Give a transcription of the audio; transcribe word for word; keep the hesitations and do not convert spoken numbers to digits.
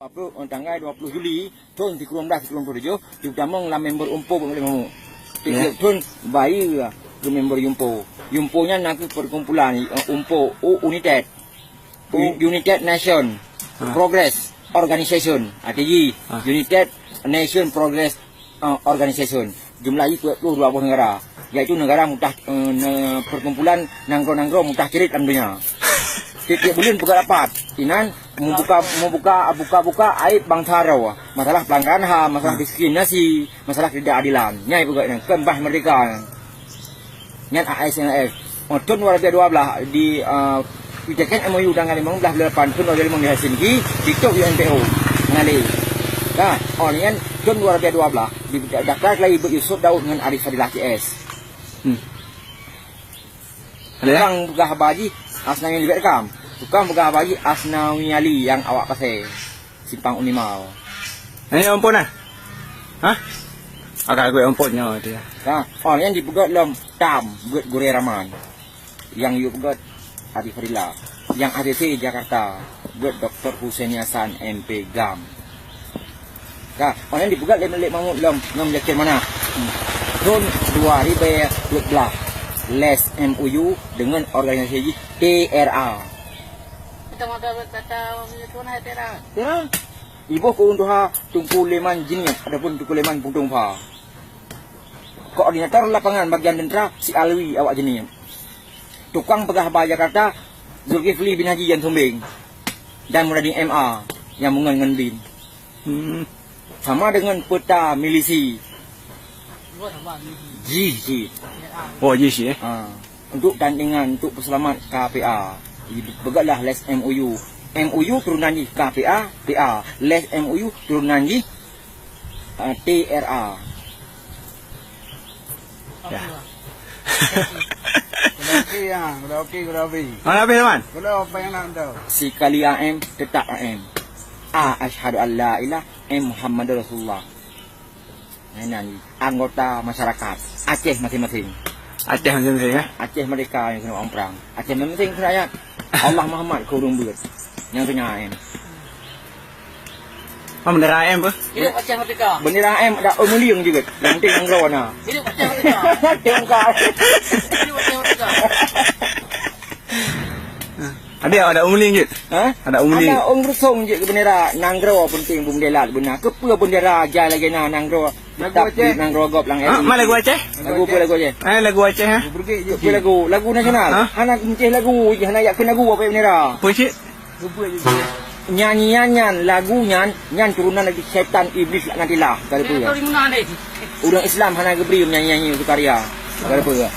Dua puluh, eh, tanggai dua puluh Juli thôn sikureueng blah sikureueng ploh tujoh, jitamong lam member UMPO Bukit Mamuk. Ya. Tiep-tiep thôn bayeue keu member UMPO. UMPO nyan na kheueh perkumpulan, eh, UMPO, U-, United. U-, United Nation Progress Organization. Arti jih, United Nation Progress, eh, Organization. Jumlah jih peuet ploh dua boh negara, yaitu negara mutah, eh, ne-, perkumpulan nanggroe-nanggroe mutah cirit lam donya. Tiep-tiep buleuen peugah rapat. Inan membuka, membuka, buka-buka aib bansa droe. Masalah pelanggaran HAM, masalah diskriminasi, masalah ketidakadilan. Nyan peugah nyan, keu bah merdeka nyan. Nyan A S N F. Oh, thôn dua ribu dua belas di, ah, ditekan M O U tanggal lima belas bulan lapan thôn dua ribu lima belas di Helsinki, ditôb U N P O. Ngalé. Nah, oh, nyan thôn dua ribu dua belas di daftar lagi Yusuf Daud ngon Arif Fadilah C S. Hmm. Ada ya? Tukang peugah haba jih Asnawi Ali Bekam. Tukang peugah haba jih Asnawi Ali nyang awak Pasé. Simpang Unimau. Eh, ampôn ah. Hah? Agak gue ampôn nyoe dia. Nah, oh, nyan jipeugöt lom tam, beuet gurée raman. Nyang yue peugöt Adi Fadila. Nyang A D C Jakarta, beuet Doktor Husaini Hasan M P GAM. Ka, oh, nyan jipeugöt lé Malik Mahmud lom, ngon Zakir Manaf. Thôn dua ribu dua belas, les M O U dengan organisasi jih T R A. Kita mau dapat kata orang punya tuan hai T R A. Ya. Iboh keu ureueng tuha Teungku Leman Jeunieb ataupun Teungku Leman Puntông Pha. Koordinator lapangan bagian tentara si Alwi awak Jeunieb. Tukang peugah haba Jakarta, Zulkifli bin Haji Jan Sumbeng dan Muradi M A nyang beungon ngon bin. Hmm. Sama dengan peta milisi. Jih, jih. Oh, jih, eh? Ha. Untuk tandingan, untuk peuseulamat K P A. Peugötlah les M O U. M O U turunan jih K P A, P A. Les M O U turunan jih, ah, T R A. Ya. Kuda oke, ya. Kuda oke, kuda oke. Mana habis, teman? Kuda apa yang nak tahu? Sikali A M, tetap A M. A, asyhadu an la ilaha, M, Muhammadur Rasulullah. Nyan anggota masyarakat Aceh masing-masing. Aceh masing-masing, eh? Aceh merdeka nyang keuneuk perang. Aceh masing-masing keuneuk rakyat. Allah Muhammad keu ureueng beuet. Nyang teungoh, eh. Ah, bendera M apa? Hidup Aceh merdeka. Bendera M ada umulieng juga. Yang penting nanggroe na. Hidup Aceh merdeka. Tengok. Hidup Aceh merdeka. Ada, ada umulieng jeuet? Ha? Ada umulieng. Ada ong rusong jeuet keu bendera nanggroe penting bendera beuna. Keupeue bendera jai lagèe na nanggroe? Lagu tetap Aceh. Di nanggroe gob lam. Ha, ma lagu Aceh? Lagu apa lagu Aceh? Eh, lagu Aceh, ha? Keupeue lagu? Lagu nasional. Ha? Hana menceh lagu, hana yak keu lagu apa bendera? Apa cit? Nyanyian nyan, lagu nyan, nyan turunan dari setan iblis laknatillah. Keupeue? Ureueng Islam hana geubri nyanyi-nyanyi itu karya. Keupeue?